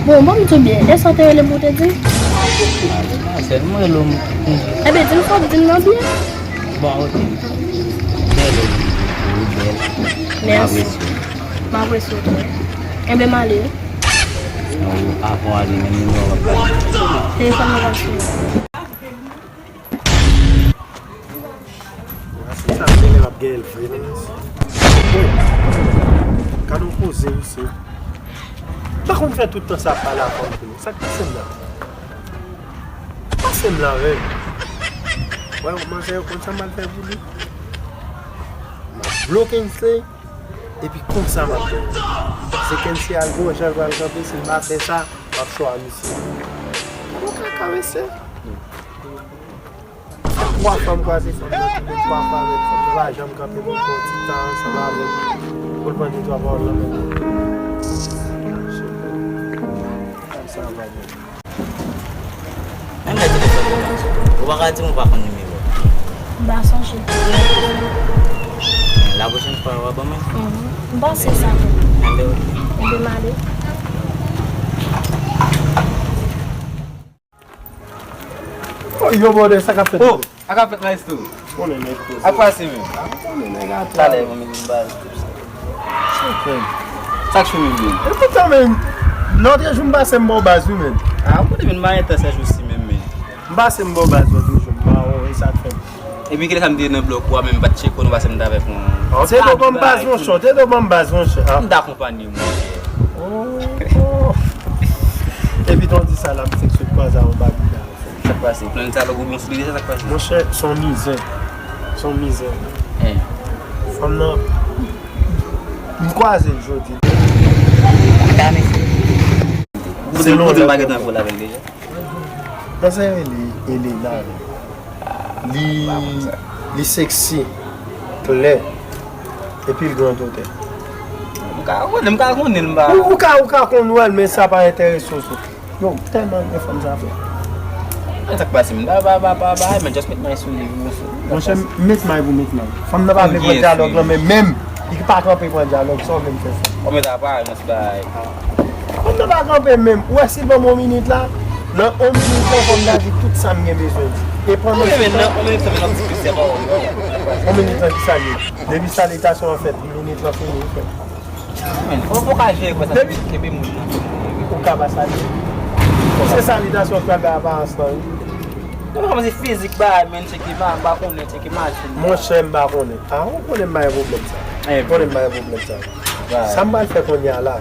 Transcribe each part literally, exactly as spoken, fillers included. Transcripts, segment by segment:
Bon, ban m di w byen, e sa w te rele m pou w te di m? Mademoiselle, mwen rele w m konjwe. Ebyen, di m sa w ap di m nan byen. Bon, ok. Mwen rele w m konjwe, wi, bèl. Mèsi. M apresye w. M apresye w tou. Enben, m ale wi. Non, avan w ale, men nimewo w ap pale. Telefòn nan pa sou mwen. Sa se lè l ap gen l vre, men. Gade yon koze, wi, se. M pa konn fè tout tan sa ap pale avè w, non. Sa k pase m la? Pase m la, men. Wè, manzè yo konn sa m al fè pou li. M ap bloke Kensley, epi konsa m ap fè. Se Kensley al gon jan l pral kanpe, si l pa fè sa, m ap chwa misye. Bon kaka, mesye. Twa fwa m kwaze fanm nan, tounen twa fwa avèk fanm nan, pa janm kanpe pou l pran ti tan ansanm avè m, pou l pran de twa pawòl nan men m. Sa va byen. Menm lè telefòn nan pa sonn, ou pa ka di m ou pa konn nimewo. M pa sonje. La pwochèn fwa, w a ban mwen? Mhm. M panse sa tou. Enben, ok. Enben, m ale. Oh, yo, brother, sa k ap fèt? Oh, sa k ap fèt, maestro? Konnen nèg koze. Ak pase menm. Ah, konnen nèg atò. Talè, mwen menm, m ba l. Sa k fè m? Sa k fè menm, menm? Epi kanmenm, lòt jou m pase m ba w baz, wi, menm. Ah, m konnen, menm, m pa enteresan jou si menm, menm. M pase m ba w baz lòt jou, m ba w, e sa k fè m. Epi kilè sa m te nan blòk ou a, menm m pa t tcheke w, nou pase m t avèk yon. Se do ban m baz, monchè, te do ban m baz, monchè. Ah. M t akonpanye, monchè. Oh. Epi ton di sa la, m fèk sot kwaze a yon bagay la. Sa k pase? Plen dyalòg ou byen soulye, sa k pase? Monchè, se yon mizè. Se yon mizè. Fanm nan, m kwaze l jodi. Ka mesye. Ou di m pa gentan vole avè l deja? Nan se li, Elena. Li, li sexy, klè, epi l grandotè. M ka konnen, m ka konnen, m pa. Ou, ou ka, ou ka konn wè l, men sa pa enterese w sou. Yo, tèlman renmen fanm sa, frè. Sa k pase, m pa, pa, pa, pa, pa, men just met may sou li, wi, wi. Monchè, met may pou met may. Fanm nan pa vle pran dyalòg lan, men menm, li pa kanpe pran dyalòg, sa w vle m fè sa? Kòman sa pa, yon ti bagay. Fanm nan pa kanpe menm. Ou wè si l ban m yon minit la, nan yon minit lan, fò m ta di tout sa m gen bezwen di. E pandan se tan, yon minit lan, ki sa l ye? Depi salitasyon an fèt, minit lan fini, frè. Men, ou, ou ka jere kòman sa kenbe moun nan. Ou ka pa salye. Se salitasyon k pral bay aparans lan, wi. Ou pa kòmanse fizik bagay, men, tcheke ma, m pa konnen, tcheke machin. Monchè, m pa konnen. Ah, ou konnen m pa gen pwoblèm sa. Ou konnen m pa gen pwoblèm sa. Sa m pral fè kounye a la.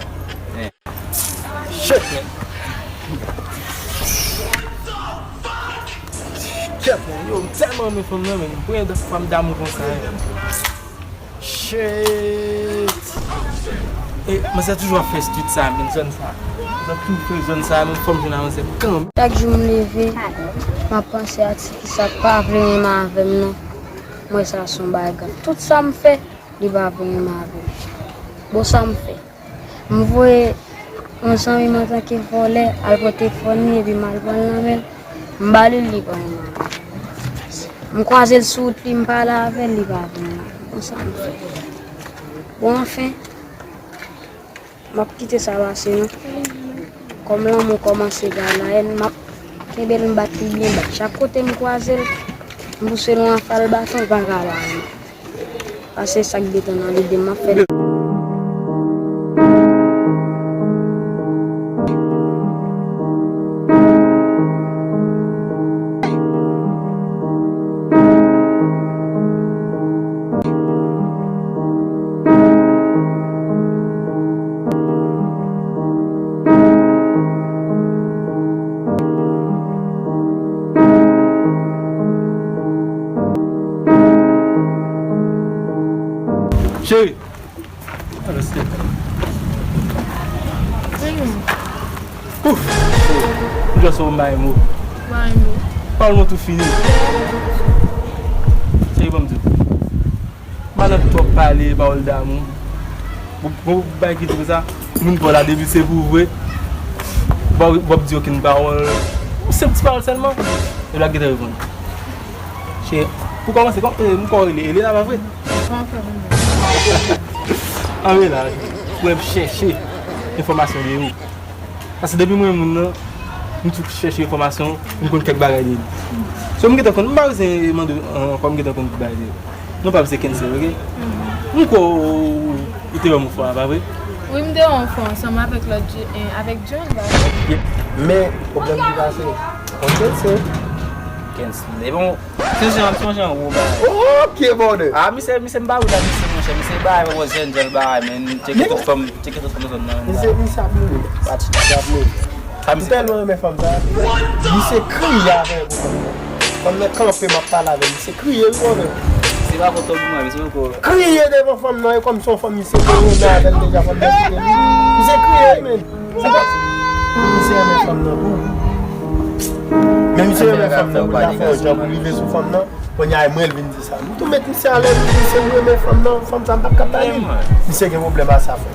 Shit, man. Kèt, man. Yo, m tèlman renmen fanm nan, men. Premye fwa m damou konsa, hein. Shit. E, manzè toujou ap fè street sa, men zòn sa. Zòn tou fè zòn sa, men fò m jwenn avanse kanmenm. Chak jou m leve, m ap panse a ti fi sa k pa vle renmen avè m nan. M wè sa se yon bagay. Tout sa m fè, li pa vle renmen avè m. Bon, sa m fè? M voye yon zanmi m antanke vòlè al pran telefòn li epi m al pran l nan men l. M ba li l, li pa renmen avè m. M kwaze l sou wout li, m pale avè l, li pa renmen avè m. Konsa m fè. Bon, anfen, m ap kite sa pase non. Kòm lanmou kòmanse bay layèn, m ap kenbe l, m bat li byen bat. Chak kote m kwaze l, m pouse l yon rafal baton, l pa ka ba mwen. Pase sa k gentan nan lide m ap fè. Cheri. Ouf. M just wè w bay mo. Bay mo. Pawòl mwen tou fini. Cheri, ban m di w. M pa nan twòp pale pawòl damou. Bon, bon, bay ki di konsa, moun pa w la depi se pou vre. W ap, w ap di okenn pawòl. Yon senp ti pawòl sèlman. E l ap gentan reponn. Cheri, pou kòmanse, kòm, e, m kwè w rele Elena, pa vre? Anmè la, pou m chèche enfòmasyon de ou. Paske depi mwen moun nan, m tou chèche enfòmasyon, m konn kèk bagay de li. So, m gentan konn, m pa bezwen mande w ankò, m gentan konn tout bagay de li. Non pa m se Kensley, oke? M kwè w, ou te wè m yon fwa, pa vre? Wi, m te wè w yon fwa ansanm avèk lòt, eh, avèk John, pa vre? Men, pwoblèm ki pase, on Kensley. Kensley, bon, se jan, se yon jan wo bagay. Ok, brother. Ah, misye, misye m pa wè la, misye, monchè, misye bagay, wè, jèn, jèn bagay, men, tcheke tout fanm, tcheke tout fanm zòn nan. Misye, misye ap mouri. Misye ap mouri. M tèlman renmen fanm sa. Misye kriye avè yon fanm nan. Fanm nan kanpe, m ap pale avè l. Misye kriye, wi, brother. Se pa kontan pou mwen, misye ankò. Kriye devan fanm nan, e kòm se yon fanm misye te renmen avè l deja, fanm nan kite li. Misye kriye, wi, men. Se pa misye renmen fanm nan tou. Men misye renmen fanm nan pou l ta fè yon jan pou rive sou fanm nan. Kounye a, e mwen l vin di sa. M tou met misye alèz, m di misye m renmen fanm nan, fanm sa m p ap ka pale. Misye gen pwoblèm a sa, frè.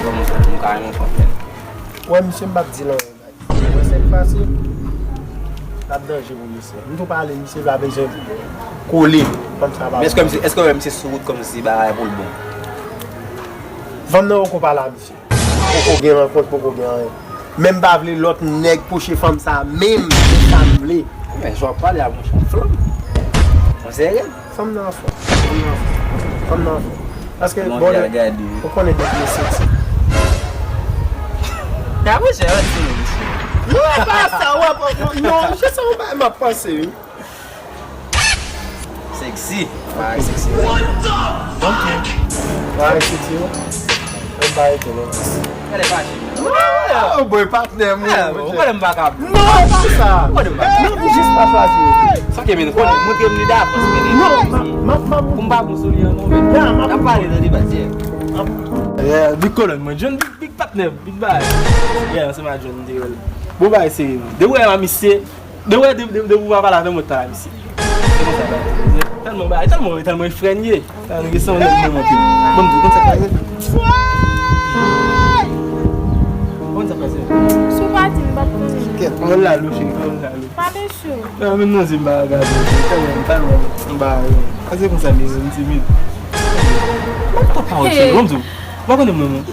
Bon, m ka renmen fanm nan. Wè, misye m p ap di l anyen. Wè, sa k pase? L ap danje pou misye. M tou pale, misye pa bezwen kole. Fanm sa pa. Men èske misye, èske w wè misye sou wout kòmsi bagay pou l bon? Fanm nan poko pale a misye. Poko gen rankont, poko gen anyen. Men m pa vle lòt nèg pwoche fanm sa a menm, se sa m vle. Men jan w ap pale a, monchè, flanm. Monchè, fanm nan anfòm. Fanm nan anfòm. Fanm nan anfòm. Paske, bon, ou konnen nèg yo seksi. Gade monchè, gade monchè. Non, e pa sa, w ap, non, monchè, se yon bagay m ap panse, wi. Seksi. Bagay seksi. Ok. Bagay seksi, wi. Mwen pa rete non. Gade fache. Oh, boy, patnè m, wi, monchè. Ou konnen m pa ka. Non, e pa sa. Ou konnen m pa ka. Non, m jis pa chwazi, wi. Sa ke men konnen, montre m li davans, men li. Non, m ap, m ap, m ap. Pou m pa bon sou li an non, men. N ap pale nan deba, tiye. Yeah, big kolòn, mwen, John, big, big patnè, big bagay. Yeah, ansanm ak John, m te rele. Bon, bagay serye, non. De wè, misye, de wè, de, de, de ou pa pale avè mwen, ta la, misye. Se konsa, bagay. Tèlman bagay, tèlman, tèlman frè n ye. Sa, nou gen san nèg mwen monte. Bon, m di, konn sa k pase? Konn sa k pase? Si w pa di, m p ap konnen. Kèt, mwen la, lou, cheri, mwen la, lou. Pa de cho. Nan, menm nan zye m pa gade, tèlman, tèlman, m pa, a, se konsa, m, m timid. Mwen pa pawòl, cheri, bon, m di, w pa konnen mwen, mwen.